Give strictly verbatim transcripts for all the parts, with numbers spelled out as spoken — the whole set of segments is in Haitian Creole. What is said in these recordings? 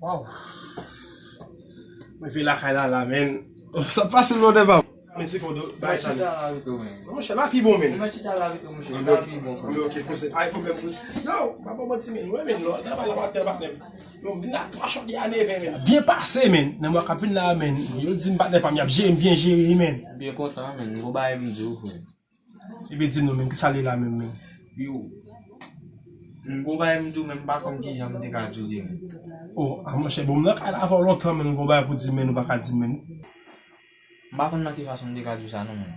Waw. Mwen vin lakay la, la, men. Sa pase lòdè pa. Men se kodo, bay sa. Mwen chita la avèk ou, men. Monchè, la pi bon, men. Mwen chita la avèk ou, monchè, la pi bon. Ok, ok, kouzen, pa gen pwoblèm, kouzen. Yo, m pa ba w manti, men. Mwen, men, lòdè pa la, patnè, patnè. Yo, m vin la twa chòt de a nèf è, men. Byen pase, men. Nan mwa k ap vin la, men. Yo di m patnè pa m, y ap jere m byen jere, men. Byen kontan, men. Bon bagay m di w, frè. Ebyen, di m non, men, kisa l ye la menm, men? Yo. M gon bagay m di w, men m pa konn kijan m te ka di w li, men. O, a, monchè, bon, m nan kay la avè w lontan, men m gon bagay pou di m, men ou pa ka di m, men. M pa konn nan ki fason m te ka di w sa, non, men.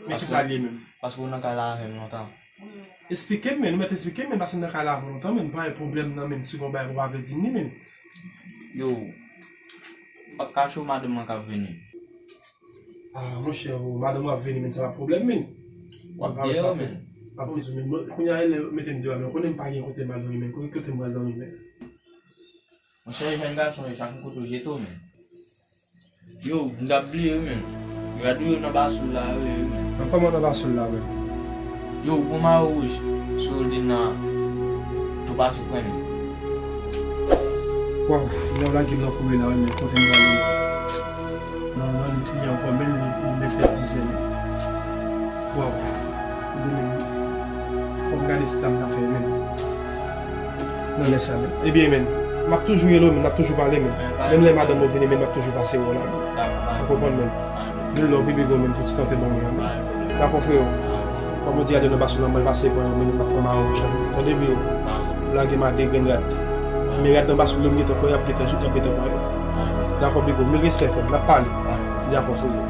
Men kisa l ye menm? Paske w nan kay la avè m lontan. Eksplike m, men, ou mèt eksplike m, men, paske m nan kay la avè w lontan, men, m pa gen pwoblèm nan, men, si gon bagay ou pa vle di m li, men. Yo, m p ap kache w, madanm mwen k ap vini. Ah, monchè, o, madanm w ap vini, men, sa pa pwoblèm, men. W ap dèyè w, men. M ap di w, men, mwen, kounye a, lè yo mete m deyò, men, ou konnen m pa gen kote m al dòmi, men. Kote, kote m pral dòmi, men? Monchè, jèn gason, yo, chak kote w jete w, men. Yo, m t ap bliye, wi, men. Rad ou yo nan basoul la, wi, wi, men. Nan kòman nan basoul la, men? Yo, ou gon mayo wouj sou Oldin nan tou pase pran li. Waw, nèg lage m nan kouri la, wi, men kote m prale. Nan, nan, li ankò, men li, li vle fè dizèn. Waw, ebyen, men, fò m gade sa m ka fè, men. Nan lè sa, men. Ebyen, men, m ap toujou rele w, men, m ap toujou pale, men. Menm lè madanm ou vini, men, m ap toujou pase wè w la, men. Ou konprann, men. Yon love, wi, big up, men, pou ti tan te ban mwen an, men. Dakò, freo. Kòm ou di, a de nan basoul la, mwen pase pran yo, men, m ap pran mayo wouj la, men. Tande byen. Ou lage m a de grenn rad. Men rad nan basoul yo, m gentan kwè y ap gentan, y ap gentan pran yo. Dakò, big up. Mil respè, frè m. N ap pale. Dakò, freo.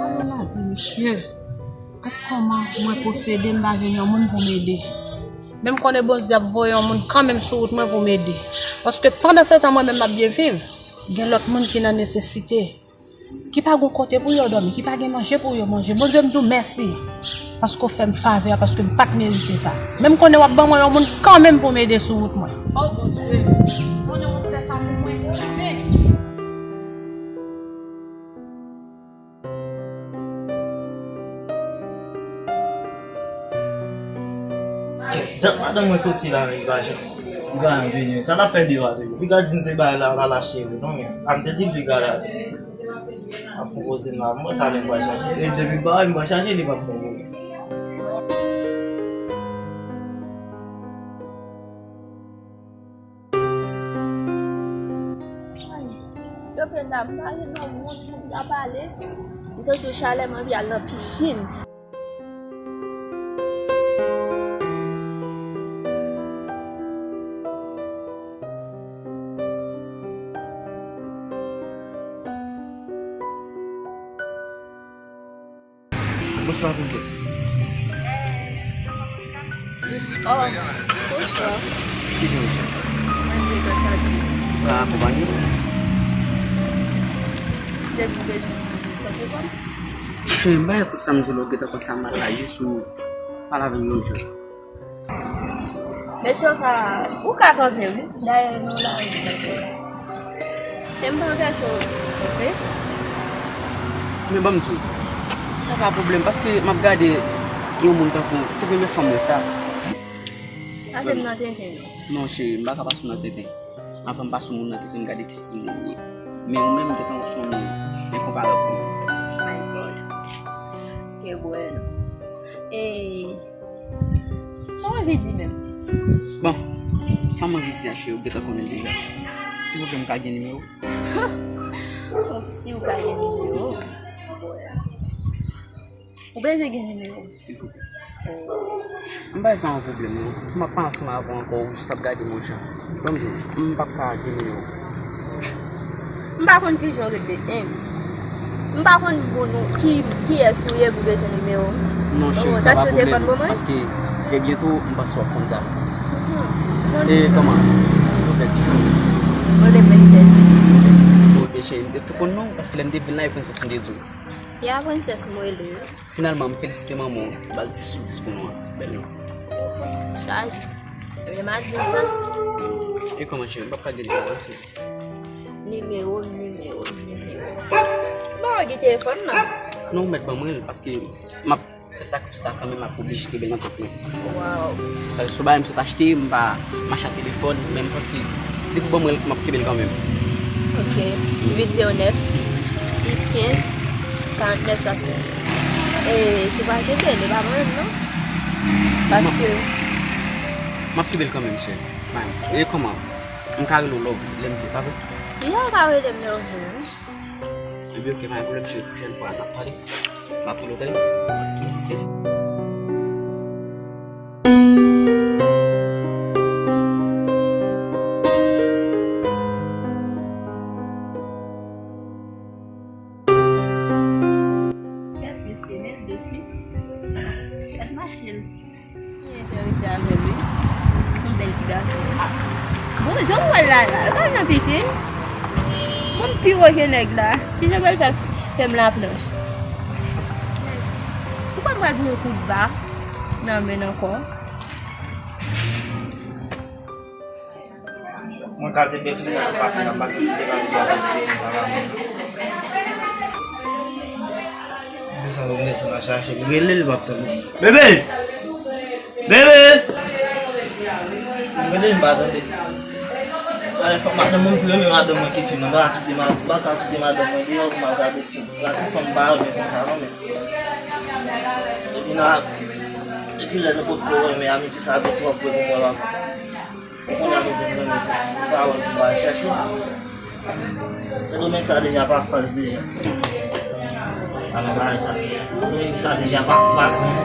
Alo lavi, mesye. Gad kòman mwen posede, m pa jwenn yon moun pou m ede. Men m konnen Bondye ap voye yon moun kanmenm sou wout mwen pou m ede. Paske pandan se tan mwen menm m ap byen viv, gen lòt moun ki nan nesesite, ki pa gen kote pou yo dòmi, ki pa gen manje pou yo manje. Bondye, m di w mèsi. Paske w fè m favè a, paske m pa t merite sa. Men m konnen w ap ban mwen yon moun kanmenm pou m ede sou wout mwen. O Bondye, m konnen w ap fè sa pou mwen kanmenm. Kèt, dat madanm mwen soti la, men li pa janm, li pa janm vini. Sa l ap fè deyò a toujou? Piga di m se bagay la, la, la cheri, non, men. A m te di l piga la. Ap fè koze m la, mwen talè m pral chache. E depi m pa wè l, m pral chache, li p ap fè koze. Yo fè n ap pale nan moun pou n ka pale. M santi yon chalè, m anvi al nan pisin. Bonswa, prensès. Oh, bonswa. Ki jan ou ye? Mwen byen, gras a Dye. Ou ka akonpanye nou? Cheri, m pa ekout sa m di w la, ou gentan konsa mal la, jis ou pale avè m yon jan. Mesye, ou ka, ou ka kanpe, wi. Dayè, nou la, wi, kanpe. E m pa anpeche w kanpe. Men ban m di w, sa pa pwoblèm, paske m ap gade yon moun tankou, se premye fwa m wè sa. Pase m nan tenten, non. Non, cheri, m pa ka pase w nan tenten. Avan m pase yon moun nan tenten, m gade ki stil moun li ye. Men ou menm, gentan w se yon moun enkonparab pou mwen. My God. Ke bueno. E sa w anvi di menm? Bon, sa m anvi di a, cheri, ou gentan konnen l deja. Silvouplè, m ka gen nimewo? Si w ka gen nimewo, bon. Ou bezwen gen nimewo m? Silvouplè. M pa wè sa yon pwoblèm, non. M ap pale ansanm avè w ankò, ou jis ap gade m yon jan. Ban m di w, m p ap ka gen nimewo w. M pa konn kijan w rete, en. M pa konn pou nou, ki, kiyès ou ye pou bezwen nimewo m. Non, cheri, sa pa pwoblèm, paske trè byento, m panse w ap konn sa. E kòman? Silvouplè, kisa w rele? Mwen rele Prensès. Prensès. Bon, byen, cheri, m te tou konn non, paske lè m te vin la, e Prensès m te di w. Ya, Prensès, mwen rele. Finalman, m felisite manman w, ba l dis sou dis pou nou an. Bèl non. Chaj. Ebyen, m a di sa. E kòman, cheri? M p ap ka gen nimewo w, silvouplè. Nimewo, nimewo, nimewo. M pa wè ki telefòn nan. Non, ou mèt ban mwen l, paske m ap fè sakrifis la kanmenm, m ap oblije kenbe l nan tèt mwen. Waw. Paske se yon bagay m sot achte, m pa mache ak telefòn, men m panse, depi w ban mwen l, m ap kenbe l kanmenm. Ok. Uit zewo nèf, sis kenz, karant nèf swasant. E, si w pa kenbe l, e pa mwen menm, non. Paske m ap kenbe l kanmenm, cheri. E kòman? M ka rele w love lè m vle, pa vre? Ya, w ka rele m lè w vle, wi. Ebyen, ok, pa gen pwoblèm, cheri. Pwochèn fwa, n ap pale. M ap rele w, tande? Ok. Gad mesye, men desi. Gad machin. Li enterese avè m, wi. Yon bèl ti gason. Bon, jan w wè l la, la, l pral nan pisin. Bon, m pi wo ke nèg la. Kijan l pral fè, fè m laplanch? Ou pa pral pran yon kout ba nan men l ankò? Mwen ka te bèf li sa k ap pase la, pase ki te ka vin pase sou konsa la. Desann, ou desann al chache. Rele l, m ap tande. Bebe! Bebe! Rele l, m pa tande. Ale, fòk madanm mwen, pou yo, men madanm mwen ki fi m nan, m pa ka kite ma-, m pa ka kite madanm mwen deyò pou m al gade fi. La ti fanm pa renmen konsa, non, men. Epi nan, epi lè nou potko renmen, amitye sa vin twò pre pou mwen, papa. Kounye a nou vin renmen, nou pa wè pou nou al chache. Sendomeng sa deja pa fas deja. Alò, bagay sa. Sendomeng sa deja pa fas, non.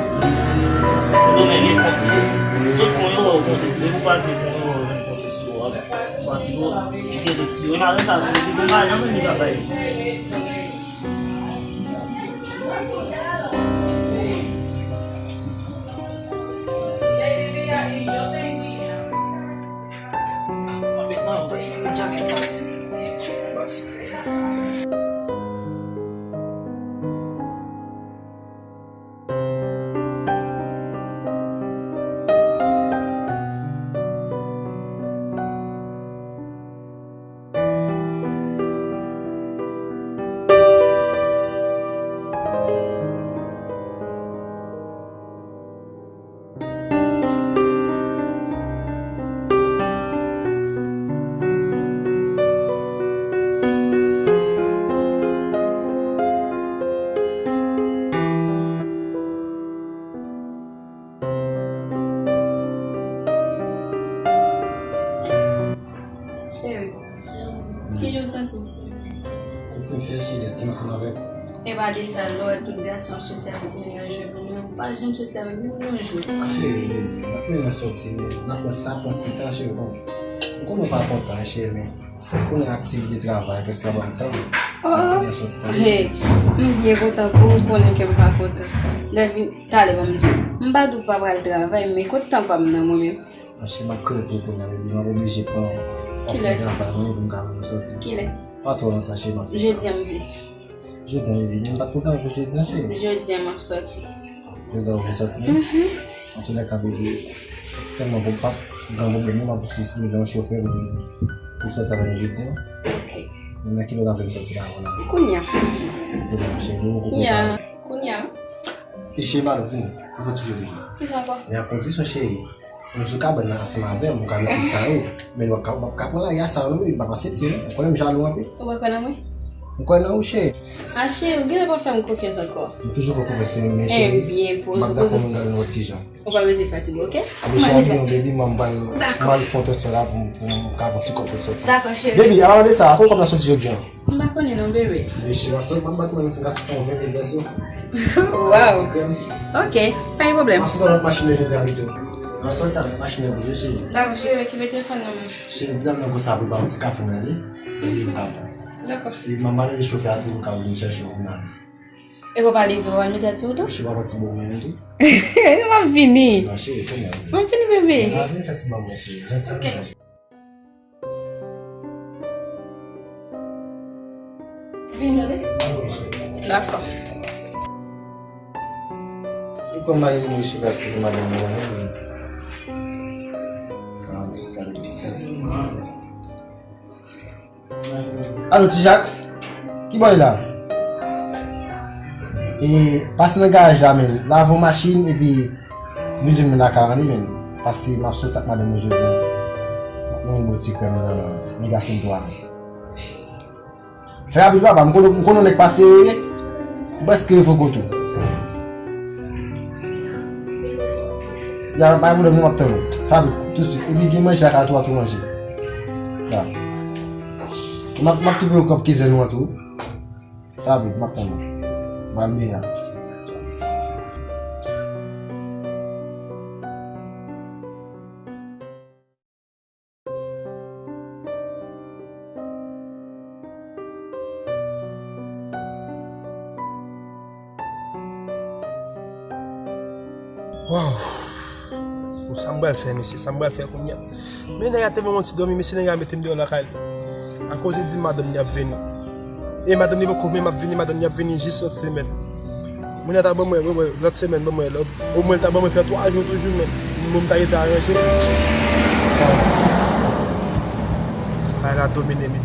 Sendomeng e konplike. E kon yo wè w konte. Depi w pati kon yo wè w vin konte sou w. Pati yo, ti ke de ti yo. E madanm sa, nou di bon bagay, nan men li ka bay. Cheri, kijan w santi w? Santi m fyè, cheri, èske m ansanm avè w? E pa de sa, lè w wè tout gason ap soti avèk moun yo jwe pou mwen, ou pa janm soti avèk moun yo jwe. Cheri, n ap mennen soti, men n ap pran sa, pran ti tan, cheri, bon. M konnen w pa kontan, cheri, men konnen aktivite travay, prèske ap ban m tan. Oh, hey, m byen kontan pou ou, konnen ke m pa kontan. Lè vin, talè ban m di w. M pa di w pa pral travay, men kote tan pa m nan mwen menm? Monchè, m ap kreye pou w kounye a, baby. M ap oblije pran off nan travay mwen pou m ka mennen w soti. Kilè? Pa twò lontan, cheri, m ap fè sa. Jodi a m vle. Jodi a, bebe, gen pa pwogram pou jodi a, cheri? Jodi a, m ap sòti. Jodi a, ou vle sòti menm? Mhm. Antoulèka, bebe, tèlman pou pa gen pwoblèm, non, m ap jis mete yon chofè pou, pou sòti avè nou jodi a. Ok. Men nan ki lè w ta vle m sòti la, vwala? Kounye a. Kounye a, cheri, ou koupe. Ya, kounye a. E cheri, madam, vini. Ou fè ti joli. Ki sa ankò? Men a kondisyon, cheri. Nou sou kabann nan ansanm avè m, ou ka mete sa yo. Men w ap ka, w ap ka pran lari a sa yo, non, bebe, m p ap aksepte, non. Ou konnen m jalou anpil. Ou pa kwè nan mwen? M kwè nan ou, cheri. A, cheri, ou genlè pa fè m konfyans ankò. M toujou fè konfyans, men cheri, m ap dakò moun gade nou wè kijan. Ou pa bezwen fatige, ok? Mechan wi, non, baby, mwen, m pral, m pral fè yon transfè la pou, pou m ka pran ti kòb pou sòti. Dakò, cheri. Baby, avan de sa, akoz kòb la sòti jodi a? M pa konnen non, bebe. Mechan, m ap sòti, m ap bat mwen, si m ka sòti yon ven mil pèso. Waw. Ti krèm. Ok, pa gen pwoblèm. M ap sòti avèk machin nan jodi a pito. M ap sòti avèk machin nan pito, cheri. Dakò, cheri, ki mete telefòn nan men. Cheri, di dam nan konsa pou l ba m ti kafe m tande. Epi m ka pran. Dakò. Epi m ap mande chofè a tou pou l ka vin chèche w pou n ale. E w pa leve, w al mete a ti wout ou? Cheri, w ap pran ti bon mwen tou. M ap vini. Non, cheri, kòman? M ap vini, bebe. N a vin fè ti bon mwen, cheri. Ok. Vini. Dakò. E kòm mari mwen sou gaz pou madanm mwen, wi. Karant, karant, disèt. Alo, Ti Jak? Ki bò w ye la? E, pase nan garaj la, men. Lave yon machin, epi vin jwenn mwen lakay an li, men. Pase m ap sòti ak madanm mwen jodi a. M ap mennen bo ti krèm nan Mega Central. Fè rapid, papa, m konnen, m konnen w nèg pa serye. M prèske rive kot ou. Ya, pa gen pwoblèm, non, m ap tann ou. Fè rapid, tousuit. Epi gen manje lakay la tou, tou manje. Ya. M ap, m ap tou peye w kòb kenz nou an tou. Sa vit, m ap tann ou. M al byen la. Waw. Bon, sa m pral fè, mesye? Sa m pral fè kounye a? Men nèg la te ban mwen ti dòmi, mesye, nèg la mete m deyò lakay li. Akoz li di madanm li ap vini. E madanm li poko menm ap vini, madanm li ap vini jis lòt semèn. Moun nan ta ban mwen, ban mwen, lòt semèn, ban mwen, lòt, omwen l ta ban mwen fè twa jou toujou, men. Bon, m ta rete aranje. Bagay la domine m, li